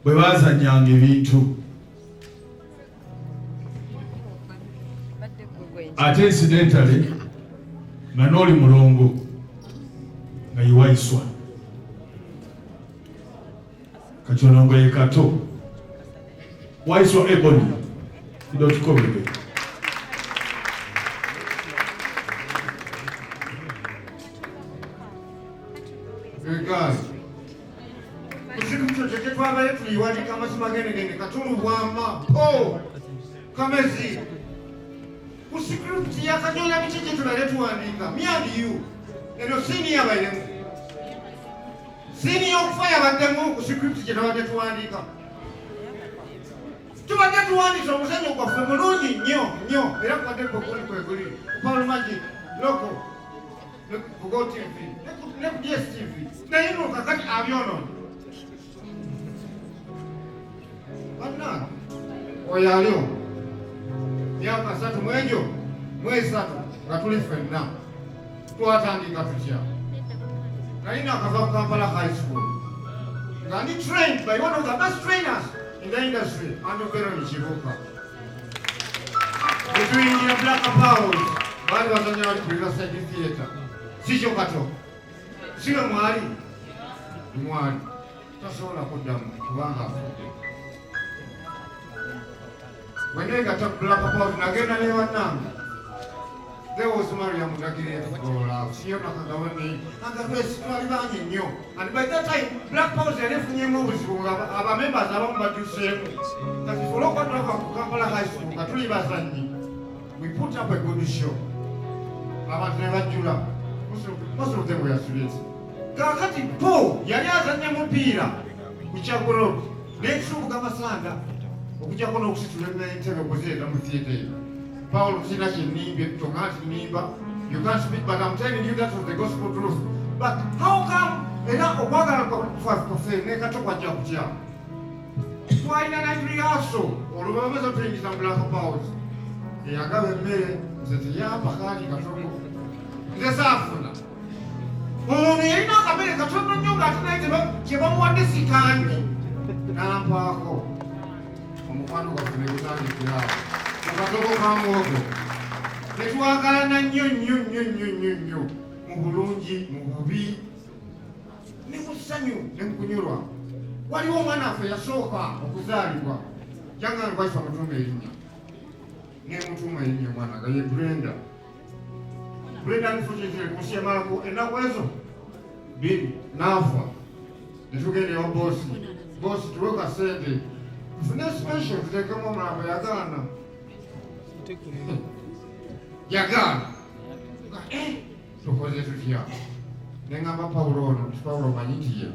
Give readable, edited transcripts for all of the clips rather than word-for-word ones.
Bwe baazannyanga ebintu ate incidentally nga n'oli mulongo nga ye Waiswa, kati ono nga ye Kato Waiswa Ebony idotukobebe. Guys, ekintu kyo kyetwabayo tuliwandika amazima genegene katulubwama o kamezi ku script ya Kanyola biki gye tubaire tuwandiika, me and you, eno scene yabairemu, scene y'okufa yabaddemu ku script gye tubadde tuwandiika. Tubadde tuwandiisa omuzannyo gwaffe mulungi nnyo nnyo, era kubadde kwekuli kweguli ku Pearl Magic Local ne ku Go TV ne ku DSTV, naye no kakati abyonoona. Bannange, oyo aliwo myaka 33 nga tuli ffenna. Twatandika tutya? Nali nakava ku Kampala High School nga ndi trained by one of the best trainers in the industry, Andrew Veron Kibuuka. Netuyingira Black Powers, baali bazanya bali ku Riverside Theatre. Sikyo Kato? Siwe mwali mwali tasobola kuddamu kubanga afudde. Bwe neegatta ku Black Powers, nagenda ne bannange. There was Mariam Ndagire Gola, Fiona Kagawani, and the rest. Twali bangi nnyo. And by that time, Black Powers yali efunyemu obuzibu nga abamembers abamu bakyuseemu. Kati ffe olwokuba twava ku Kampala High School nga tuli bazannyi, we put up a good show. Abantu ne bajjula. Most of them were students. Kaakati Paul yali azannya mupiira ku Kyaggwe Road n'ekisuubuka masanda okujjako n'okusitula entebe okuzireeta mu theatre eyo. Paul, sina kyennimbye kyokka nti nnimba. You can't speak, but I'm telling you that was the gospel truth. But how come era okwagala kwaffe ne Kato kwajja kutya? Twalina night rehearsal olwo bamaze otuyingiza mu Black Powers. Eyagaba emmere nze teyampa kaali katono, nze saafuna. Ono yalina akamere katono nnyo ng'ate naye kye bamuwadde si kangi, nampaako. Omukwano gwaffe ne gutandikira awo mu katogo ka muwogo, ne twagalana nnyo nnyo nnyo nnyo nnyo nnyo, mu bulungi, mu bubi, ne mu ssanyu, ne mu kunyolwa. Waliwo omwana waffe yasooka okuzaalibwa, janganga Waiswa mutuuma erinnya, nemutuuma erinnya omwana nga ye Brenda. Brenda unfortunately kunsi yamalako ennaku ezo 2 n'afa. Netugenda ewa bosi, "Bosi, tuwe kasente tufune special tuteekemu omulambo." Yagaana, yagaana. Eh, tukoze tutya? Neŋŋamba Pawulo ono nti, "Pawulo, omanyi nti ye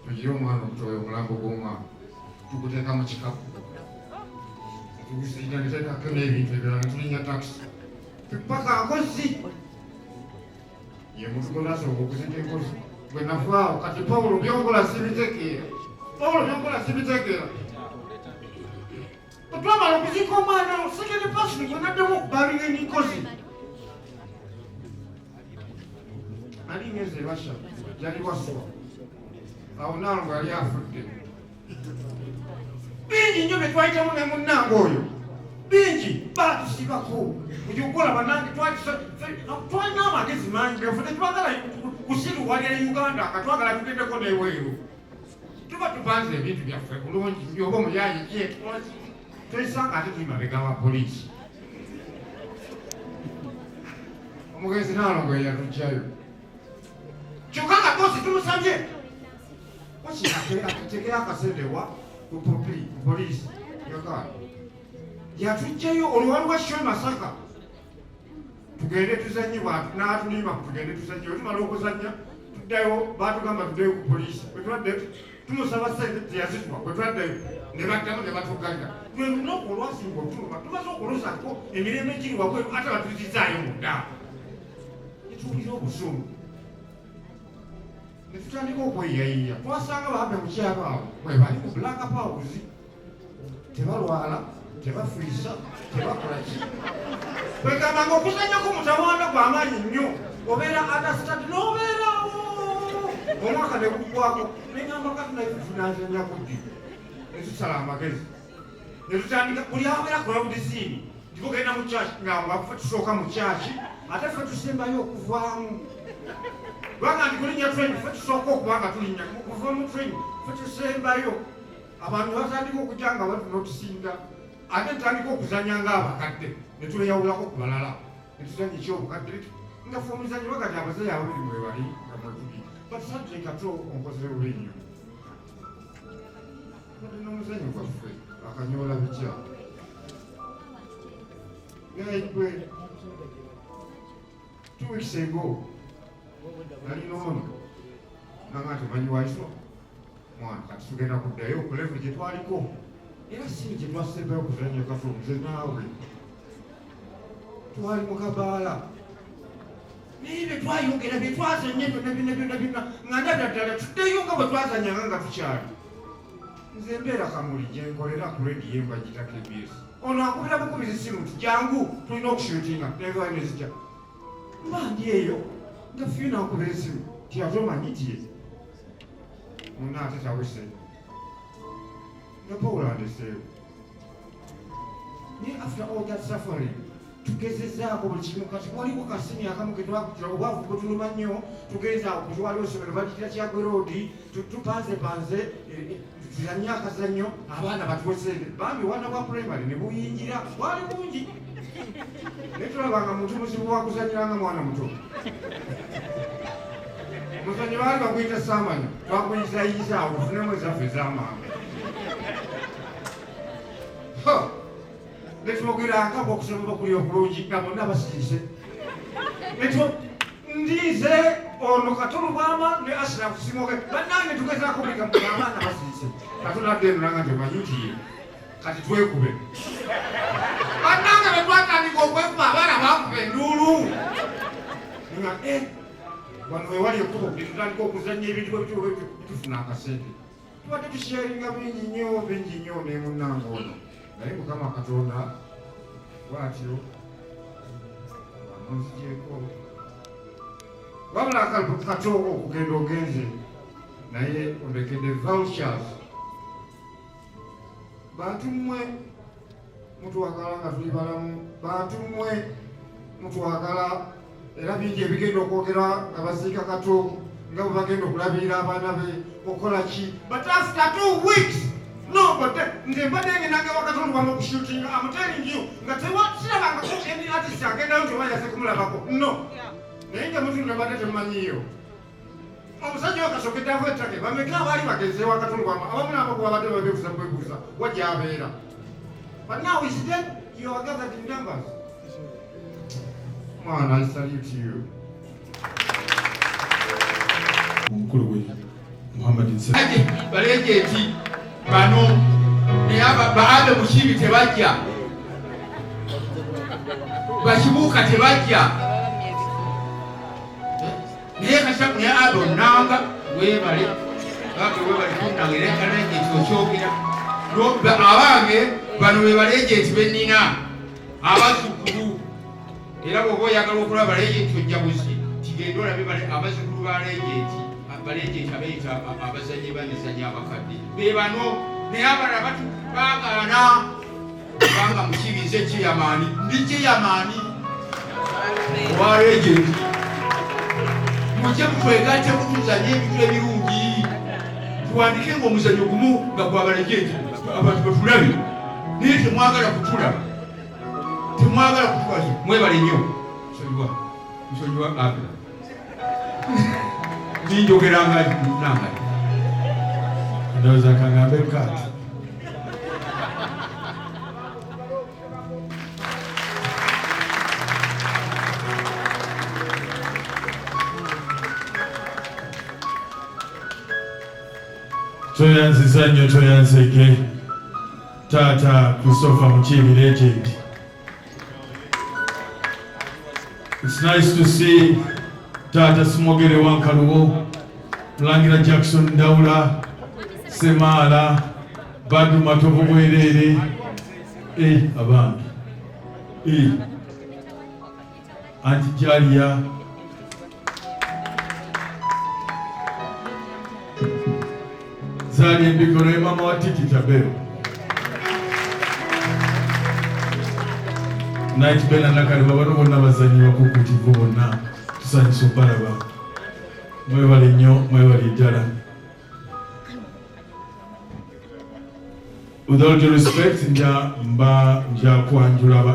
tugire omwana omutoyo, omulambo gw'omwana tuguteeka mu kikapu, tugusiiga, neteekako n'ebintu ebirala, netulinnya takisi paka Nkozi." Ye muntu gwenasooka okuzika Enkozi bwe nafaawo. Kati Pawulo, byonkola sibitegeera. Pawulo, byonkola sibitegeera. Twamala okuzika omwana, second person gwe naddamu okubalinga enkozi ali ngeze Russia, yali Waswa. Awo nalongo yali afudde. Bingi nnyo bye twayitamu ne munnange oyo, bingi. Baatusibako okukola bannange, twalina amagezi mangi gafe, tetwagala kusiruwalira Uganda nga twagala tugendeko n'ebweru. Tuba tupanze ebintu byaffe bulungi nnyo, oba omuyayi kye twesanga ate tuli mabega wa poliisi. Omugenzi Naalongo yeyatugjayo, kyokka nga bosi tumusabye tekera akasente wa ku poliisi, yagaana. Yatugjayo olwo waliwo show e Masaka, tugende tuzanye, n'atulimba tugende tuzanye. Wetumala okuzanya tuddayo, batugamba tuddeyo ku poliisi. Bwetwadde tumusaba sente teyazituwa. Bwetwaddayo ne baddamu ne batugalira. Lwe lunaku olwasinga otuluma, tumaze okulusako emirembe giri wabweru, ate batuzizaayo munda. Netuwulira obusungu, netutandika okweyayiya. Twasanga babe mukyalo awo bwe bali mu Black Powers, tebalwala, tebafiisa, tebakola ki. Kwegamba nga okuzanyako mutawaana gw'amaanyi nnyo, obeera understudy n'obeerawo omwaka ne guggwako. Neŋamba kati naye tunazanya kuddi? Ne tusala amagezi ne tutandika buli abeera crowd scene nti mu church nga nga ffe tusooka mu church, ate ffe tusembayo okuvaamu, kubanga nti kulinnya train ffe tusooka okuba nga tulinnya, kuva mu train ffe tusembayo. Abantu batandika okujja nga batunotisinga, ate ntandika okuzanya ng'abakadde ne tweyawulako ku balala ne tuzanya ekyobukadde nga ffe omuzanyo bagati abazanyi ababiri mwebali nga mwetuli. But sadly, Kato onkoze bubi nnyo. Tubadde n'omuzanyo gwaffe akanyoola bitya gwe 2 weeks ago nalina ono nanga nti omanyi Waiswa mwana, kati tugenda kuddayo ku level gye twaliko era sini gye twasembayo okuzanya Kato nze naawe twali mu kabaala, naye bye twayogera bye twazanya byonna byonna byonna byonna nga ndabira ddala tuddeyo nga bwe twazanyanga nga tukyali. Nze mbeera Kamuli gye nkolera ku rediyo embagita KBS. Ono akubira bukubizi simu nti jangu tulina okushootinga, nenvayo nezijja mba ndi eyo nga Fiona akubira esimu ti ate omanyi ti muna ate tawese nga Paul andeseewo. Naye after all that suffering tugezezaako buli kimu. Kati waliwo kasimi akamu ketwakutira obwavu bwetuluma nnyo, tugenza awo kutwaliwo essomero bagitira Kyagwe Road, tupanzepanze tuzanye akazannyo abaana batuwe sente. Bambi obwana bwa primary ne buyingira bwali bungi, naye tulabanga muntu muzibu wakuzanyiranga mwana muto. Muzanyi baali baguyita saamanya, twakuyizayiza awo tufunemu ezaffe ez'amangu netwogeranga okusoma bakuli okulungi nga bonna basirise. Ndize ono Kato Lubwama ne Ashraf Simoge bannange tugezaako buli abaana basirise. Kato nadde eno nanga nti omanyi nti ye kati twekube. Bannange bwe twatandika okwekuba abaana bakuba enduulu nga eh, wano wewali ekkubo netutandika okuzannya ebintu bwebityo bwebityo tufuna akasente. Tubadde tusharinga bingi nnyo bingi nnyo ne munnange ono, naye Mukama Katonda bw'atyo amunzigyeko. Wabula Kato okugenda ogenze naye ondekedde vouchers. Bantu mmwe mutwagala nga tuli balamu, bantu mmwe mutwagala, era bingi ebigenda okwogera nga baziika Kato, nga bwe bagenda okulabirira abaana be okukola ki. But after 2 weeks, no, but nze mbadde ngendanga wa Kato Lubwama okushootinga. I'm telling you nga tewakirabangako any artist agendayo nti oba yaze kumulabako, no, naye nga mutunda mbadde temumanyiyo omusajja wakasookedde ava ettake. Bameka abaali bagenze wa Kato Lubwama abamu n'abaku babadde babeebuuza bwebuuza wa gy'abeera. But now is dead, you are gathered in numbers. Mwana, I salute you. Omukulu we Muhammad Nse Balegenti bano naye baabe Mukiibi tebajja, bakibuuka tebajja, naye kasa naye abe onanga webale abe webale kunnanga era kalegenti okyogera. Abange bano be balegenti bennina abazzukulu, era bw'oba oyagala okulaba balegenti ojja buzi tigenda olabe abazzukulu ba legenti, balegenti abeeyita abazanyi b'emizannyo abakadde be bano, naye abalala bagaana kubanga Mukiibi nze chairman, ndi chairman owa legenti. Mujje mutwegatteko tuzanye ebintu ebirungi, tuwandike nga omuzannyo gumu nga gwa balegenti abantu batulabe, naye temwagala kutulaba, temwagala kutulaba. Mwebale nnyo. Nsonyiwa, nsonyiwa abira ninjogeranga nanga. Ndowooza kaŋŋambe kaati. Toyanziza nnyo, toyanzege taata Christopher Mukiibi legend. It's nice to see taata Simogere Wankalubo, Mulangira Jackson Ndawula, Semaala, Badu Matovu Bwerere, eh, abange eh, Anti Jalia. Zali Embikono ye maama wa Titi Tabeo. Night Bena Nakaliba, bano bonna bazanyi bakukuutivu, bonna tusanyusa okubalaba. Mwebale nnyo, mwebale ddala. With all due respect, nja mba nja kwanjula.